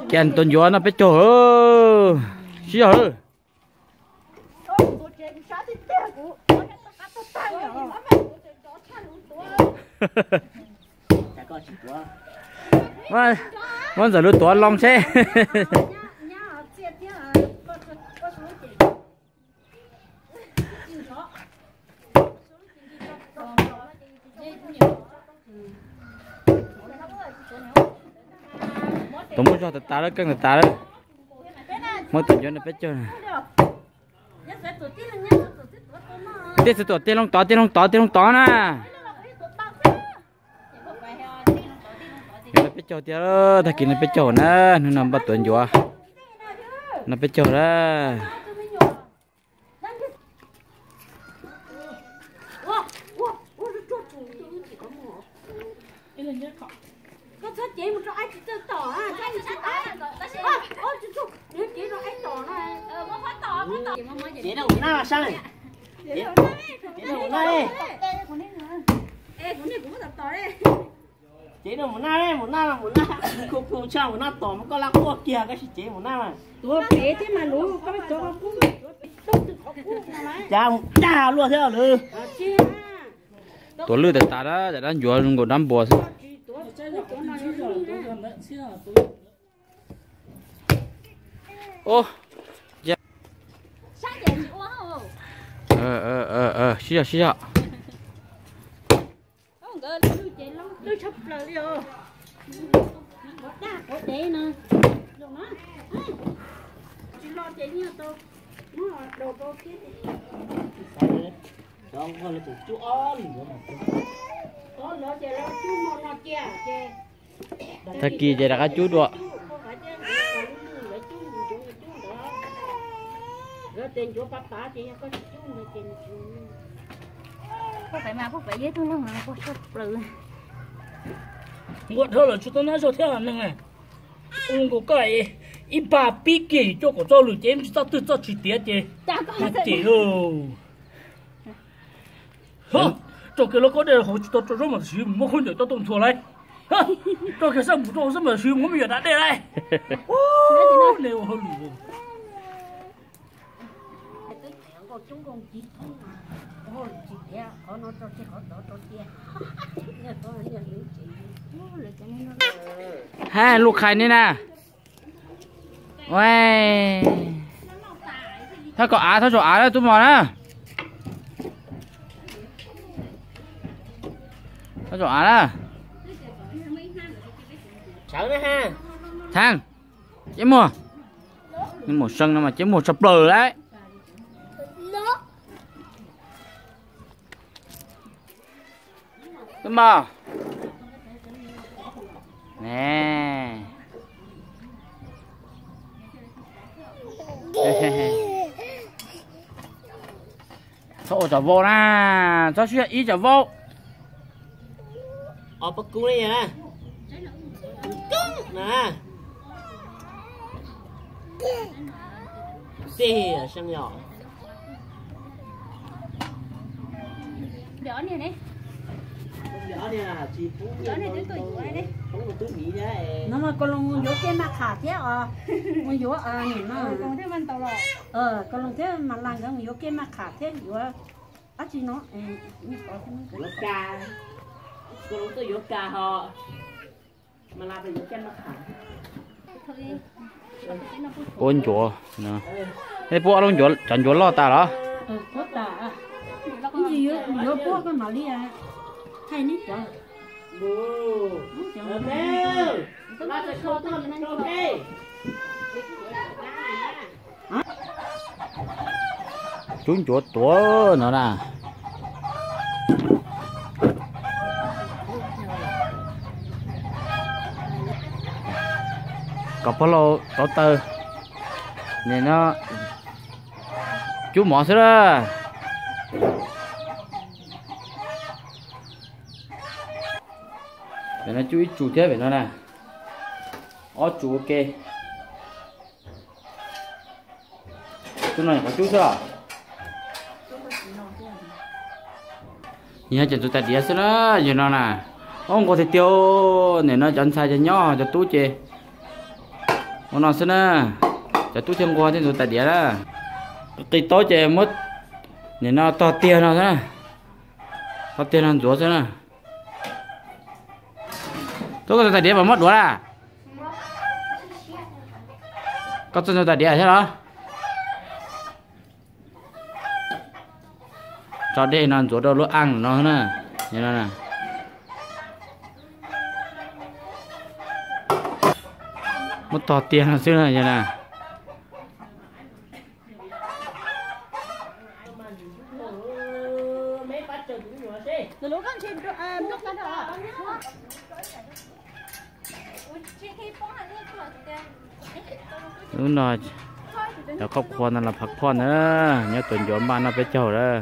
Kiag tus ncuav no peb caug. Sib zog. Muab Ntxawm Lus tuav loo seb. Tus muaj zog tas tas lawm, keej tas tas lawm. Muab tus ncuav no peb caug. Tiag xwb, tuam tiag loo tod, tiag loo tod, tiag loo tod na. Ncuav no peb caug tiag, tag kis no peb caug na, hnub no npaj tuav ncuav. No peb caug na. Cev rau mus naj sab. Cev rau mus naj. Cev rau mus naj, mus naj, mus naj. Kuv kuv tshaj mus naj tom mas koj laj quaj kiag, koj sim cev mus naj mas. Tuav pem thiab mas luv koj cov qub, tuav qub no. Cas mus dag luaj thiab lawm. Tuav lwj tas tas dab, dab ncuav zoo nkaus dab npua xwb. Sib zog, sib zog. Tag kis ces rov qab cub dua. Nquag dhau lawm tsis tau nab zog thiab neeg. Ua nkaus koj ib pab pib kiag yus cuaj kaum txoj lwm ces tsis txoj twg txoj tsis tiav ces cem lauj. Rau kiag lub kaub dej hauv tsis tau rau zaub mas tam sim muab khaub ncaws tau tau ntxhua lauj. Rau kiag sab npum rau hauv xab mas tam sim muab me nyuam da dej lauj. Nej ua hauj lwm. Hab lub khai nej na. Thab kom av, thab zaum av na tub mos na. Thab zaum av na. Thaab, ceb muag. Neb mus seeb no mas ceb muag tshaj plaws lauj. Tub mos. Ne. Txhob ua tsov vau na, txhob sib ib tsov vau. Os, pab kub li na. Tij seej yom. No mas Kaus Loos mus yuav kiag maj qham thiab os. Mus yuav, nim no Kaus Loos thiab Mas Las nkawd mus yuav kiag maj qham thiab yuav dab tsi no. Yuav kas, Kaus Loos tuaj yuav kas ho. Puab ncuav, nej puab ob lub ncuav, cov ncuav loj tas los? Puab tas, yuav puab koj mam li thaij neb cov. Cub ncuav tuav no na. Kom pog laus tau taws, nim no cub mov xwb la. Pem no cub ib tsus thiab pem no na. Ob tsus ua ke. Cub no nyuam qhuav cub xwb os. Yog cov ntxuav tais diav xwb na, yog no na. Ob nqua tiag tiag, nim no cov ntxhais cov nyob cov tub ces Ua no xwb na, cov tub thiaj nquag thiaj ntxuav tais diav na. Qis taub ces muab nim no tog tiag no xwb na, tog tiag no ntxuav xwb na. Tuaj, koj tais diav mas muab duav na. Koj txawj ntxuav tais diav thiab los? Tso dej no ntxuav rau lub aj no na. Muab tog tiag no xwb na. Lub no cov khob khua no los phav phoj na, nyob tuaj ncuav npaj noj peb caug lawm.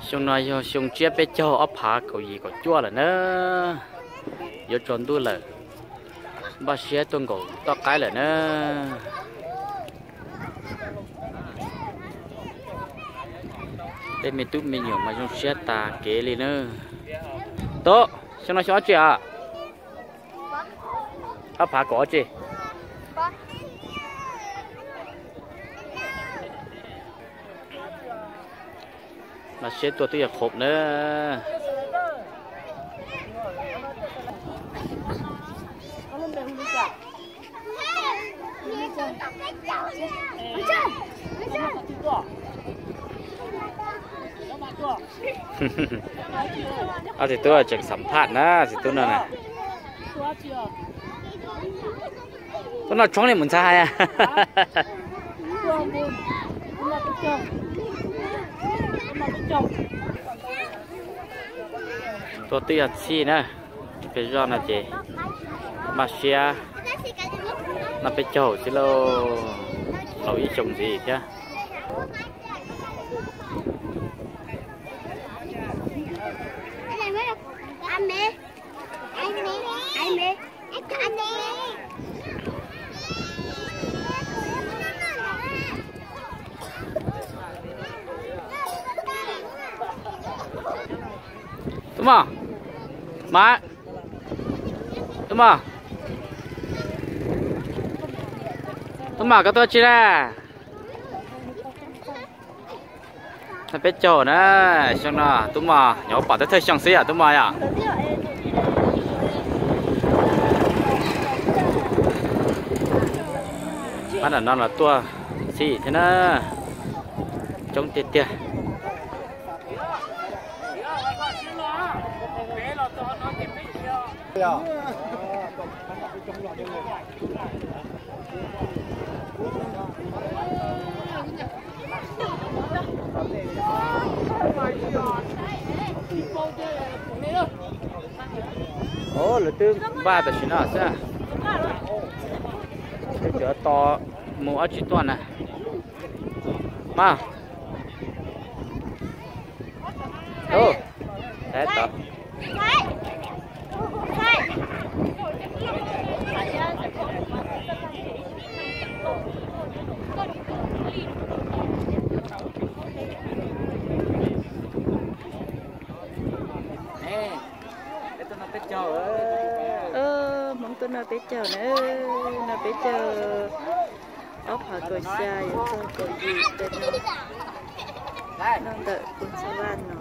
Xyoo no yog xyoo tsiab peb caug ob phav kaum yim kaum cuaj lawm na. Yuav tsaus ntuj lawm, npaj siab tuaj nkaum toj qaib lawm na. Tej me tub me nyuam mas zoo siab tas kev li na. Tub, xyoo no xyoo ob tsi os? Ob phav kaum ob tsi. Mas siab tuaj twb yog qhuav na. Ob txiv tub tseem xam phaj na, txiv tub no na. Tub no tshoob li mus ntxhais hais. Tuaj twb yog txhij na, peb zoj no ces npaj siab noj peb caug xwb lauj, laus ib xyoos ntxiv thiab. Tub mos, mas, tub mos, tub mos koj tuaj tsi na? Noj peb caug na, xyoo no tub mos nyob pom thawj xyoo xwb yom tub mos yom. Pab nram no los tuaj txhij thiab na, coob tiag tiag. Lawv twb npaj tam sim no xwb. Twb cov to mus ob tsis tuaj na. Mas, tod, Hmoob tuaj noj peb caug na, noj peb caug ob phav kaum xya yuav txog kaum yim tej no, noj ntawm Pub Ntxhab Vaj no.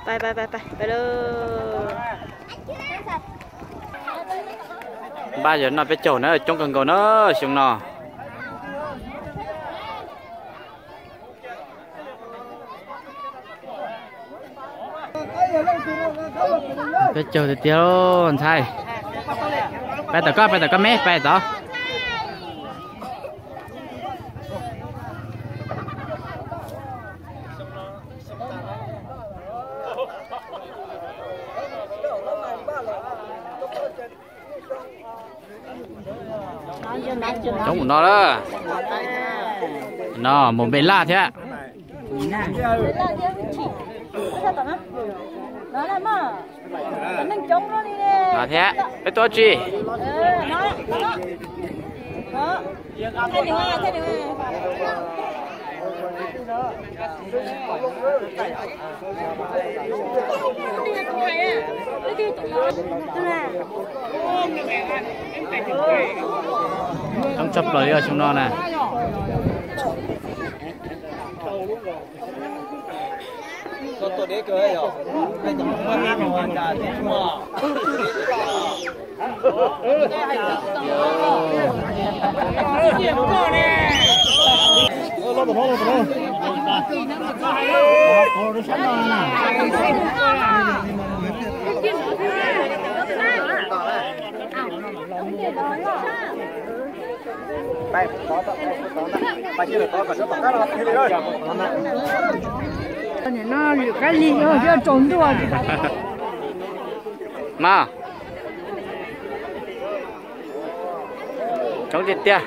Pais pais pais pais pais lauj. Npaj yog noj peb caug na, coob kawg nkaus na xyoo no. Peb caug tiag tiag ntxhais. Pais tom koj, pais tom koj me, pais tod. Coob mus no lawm. No mus npe laj thiab. No thiab, peb tuaj tsi? Coob tshaj plaws li xyoo no na. Mas coob tiag tiag.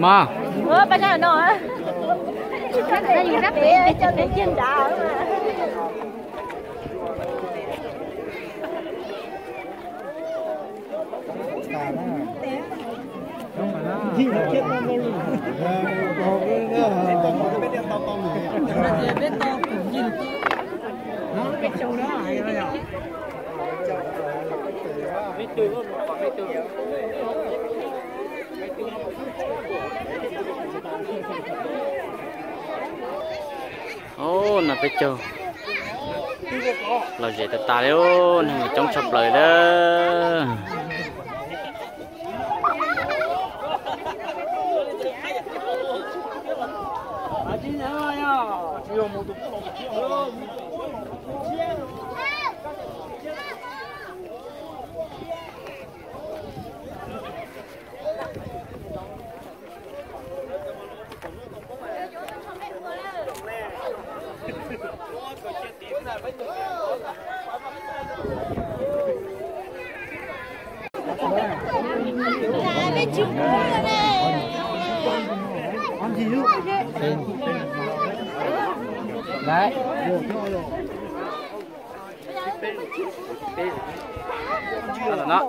Mas Ub, no peb caug los zem tas tas li, neeg coob tshaj plaws li.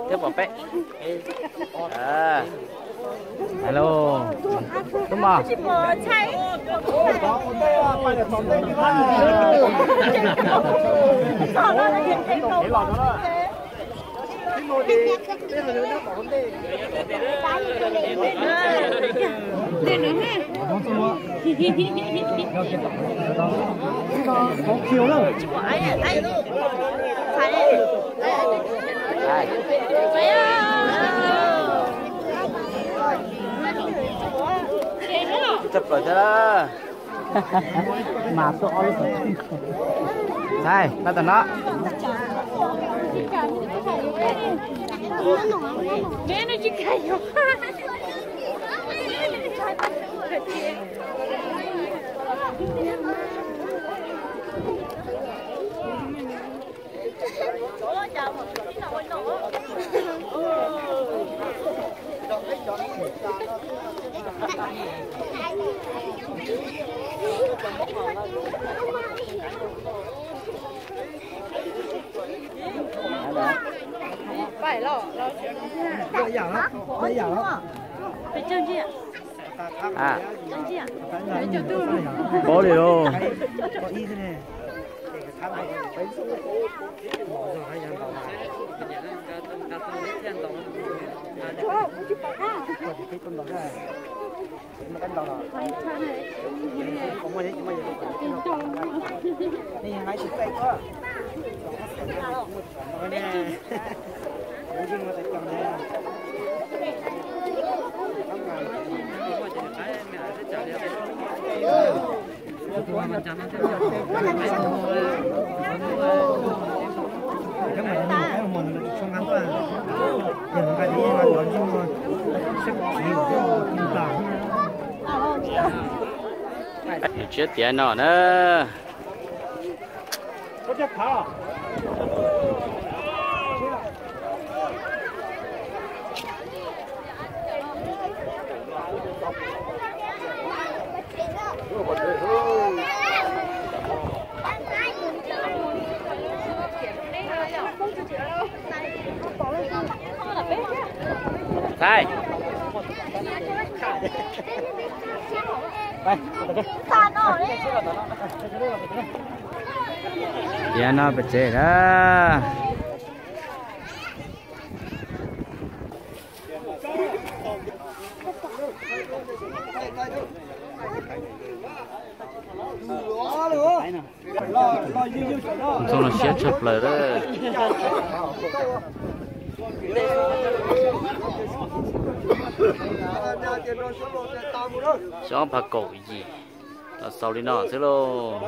Thiab pom peb. Alo, tub mos. Txawj plaws thiab. Mas tuaj ob lub. Saib, pab tau no. Paub li os. Tsiab tiav no na. Thaib. Tiav no pem tsev na. Ntxoog no siab tshaj plaws lawm. Xyoo ob phav kaum yim los xaus li no xwb lauj.